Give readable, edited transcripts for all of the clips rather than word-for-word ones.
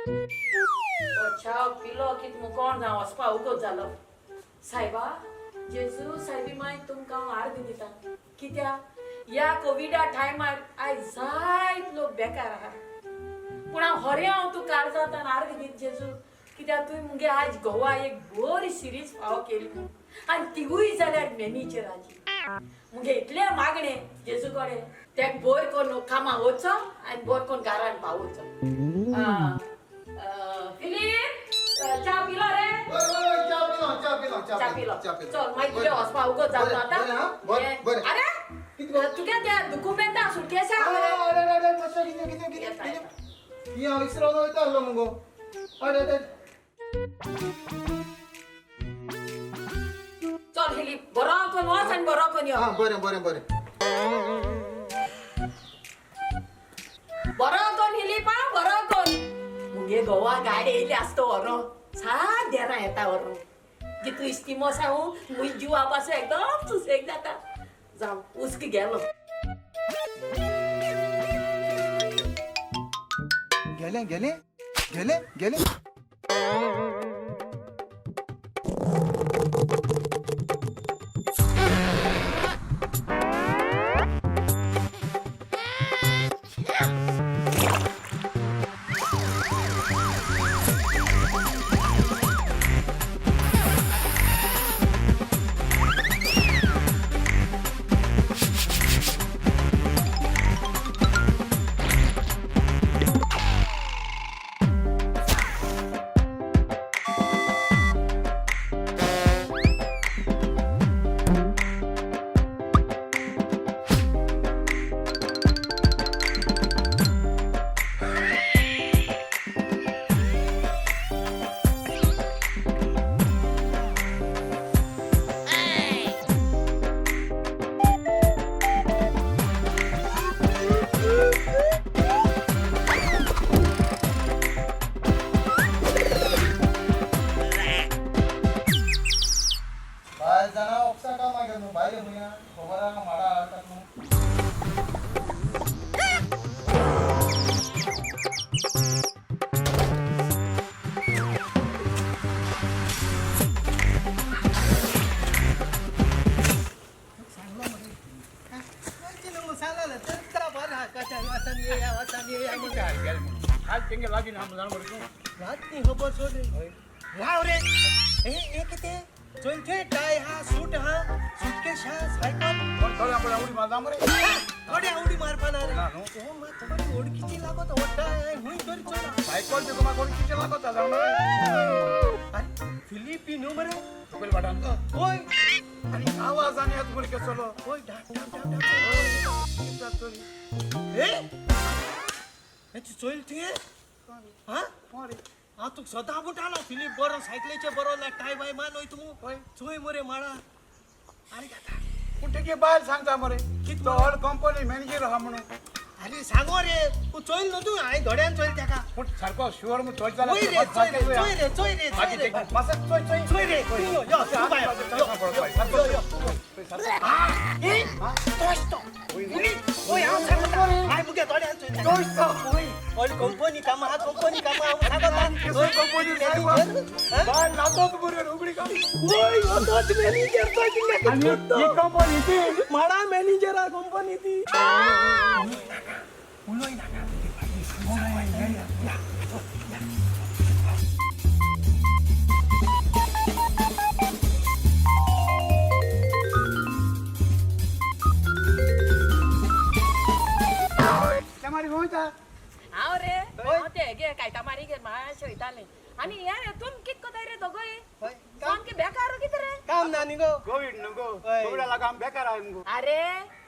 च्या पिलो की तुमकां कोण जावं वचपा उगत जालो. सायबा जेजू सायबी माय तुमकां हांव आर्ग दिता, कित्याक ह्या कोविडा टायमार आयज जायत लोक बेकार आहा, पूण हांव हरे हांव तूं काळजांत आर्ग दीत जेजू, कित्याक तुवें मुगे आयज गोवा एक बरी सिरीज फावो केली आनी तिवूय जाल्यार मॅनेजराची. मुगे इतलें मागणें जेजू कडेन तेक बोर करून कामाक वचो आनी बोर करून घरान पावोचो. फिलीप च्या पिलो रे? च्या पिलो. चल मागीर तुगे वचपा उगत जाता आतां. अरे तुगे त्या दुकुमेंता सुटकेसा. हांव विसरोन वयता आसलो मुगो. अरे चल फिलीप बरो करून वच आनी बरो करून यो. आं बरें बरें बरें. बरो कोण फिलीप, आं बरो कोण. मुगे गोवा गाडी येयली आसता व्हरो सात देरां येता व्हरो जितू इस्तिमो सांगू मुज जिवा पासून एकदम सुसेग जाता. जावं उस्क गेलो. गेले गेले गेले गेले. बायल जाणा ऑफिसा कामाक गेलो न्हू, भायर खंय खबर आहा माडा हाडटात न्हू. वाव रे, ए कितें चोयल थंय टाय हा, सूट हा, सुटकेश हा, सायकल. थोडे आवडी मारपा ना रे. ओ मा थोडी ओळखीची लागत हो टाय हुंय तरी चोयल. अरे फिलिपिनो मरे. ओय आवाज आनी येता मरे कसलो. ओय डाक डाक डाक डाक. ए हेची चोयल तुवें? हा हांव तुका सदां म्हणटालो फिलीप बरो सायकलीचे बरो ना टाय बाय मान वय तूं चोय मरे माडा आनी जाता. पूण तेगे बायल सांगता मरे तो ऑल कंपनी मॅनेजर आहा म्हणून. अरे सांगो रे, तूं चोयल न्हू तूं, हांवें दोळ्यान चोयल तेका. पूण सारको शुअर मग चोय वय रे चोय रे चोय रे चोय रे चोय रे मातसो चोय चोय चोय रे. तूं यो यो तूं बाय यो यो यो. ए तोच तो ओय हांव सांगता हांवें मुगे दोळ्यान चोयल तोच तो. ओय ऑल कंपनी कामां आहा, कंपनी कामां हांव सांगता. कंपनी बायल नातोच बरे उगडी का. ओय हो तोच मॅनेजर तो आनी ही कंपनी ती माडा मॅनेजर आ कंपनी ती. उलोय नाका. मारी वयता. हांव रे हांव ते हेगे कायतामारी गे मातशें वयतालें आनी हें तुम कित कोताय रे दोगोय सामके बेकार कितें रे? काम ना न्ही गो. कोवीड न्हू गो, हय. कोविडा लागून आमी बेकार आहाय मुगो. अरे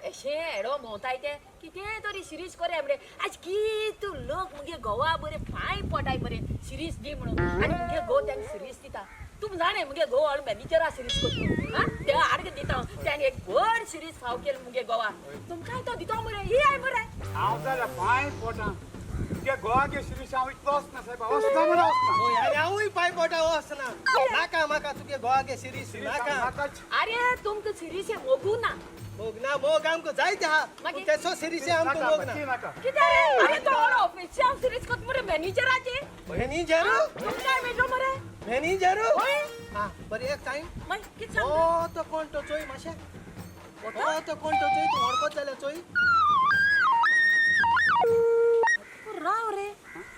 अशें हेडो भोंवताय ते कितें तरी सिरीज कोरया मरे. आज कितू लोक मुगे गोवा बरे पांय पोटाय मरे सिरीज दी म्हणून आनी मुगे घोव तांकां सिरीज दिता. तुम जाणें मुगे घोव हळ मॅनेजरा सिरीज करता. आं ते आर्ग दिता त्याने एक व्हड सिरीज फाव केली मुगे गोवा. तुमकांय तो दिता मरे ही I मरे. हांव जाल्यार पांय पोटां तुगे गोवागे शिरीष हांव इतलो वचना सायबा, वचना मरे वचना. ओय अरे हांवूय पांय पोटा वचना. नाका म्हाका तुगे गोवा गे सिरीज नाका. नाकाच. अरे तुमकां सिरीज हे मोगू ना, मोग ना, मोग आमकां जायते आहा. मागीर? तेचो सिरीस आमकां नाका मोग ती ना. नाका. कितें रे? अरे तो ऑफिसियल सिरीज कोत मरे मॅनेजराचे. मॅनेजर? तुमकां मेळटलो मरे. मॅनेजर? हय. हा, बरें, एक सांग. मागीर कितें सांगता? ओ, तो कोण तो चोय मातशें. ओ, तो कोण तो चोय, तूं वळखत जाल्यार चोय. राव रे,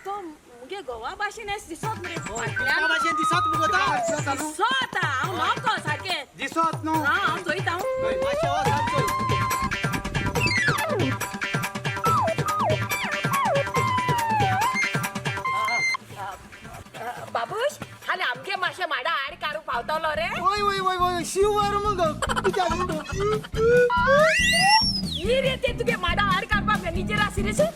तो मुगे गोवा भाशेन एस दिसत मरे. त्या भाशेन दिसत मुगो तो. दिसत, हांव नको सारकें. दिसत न्हू. हा, हांव चोयता हांव. चोय मातशें, वच हांव चोय. बाबूश, हाली आमगे मातशें माडा आड काडूंक पावतलो रे? वय वय वय वय, शिवर मुगो, कित्याक म्हणटा? ही रे ते तुगे माडा आड काडपाक मॅनेजर आसी रे.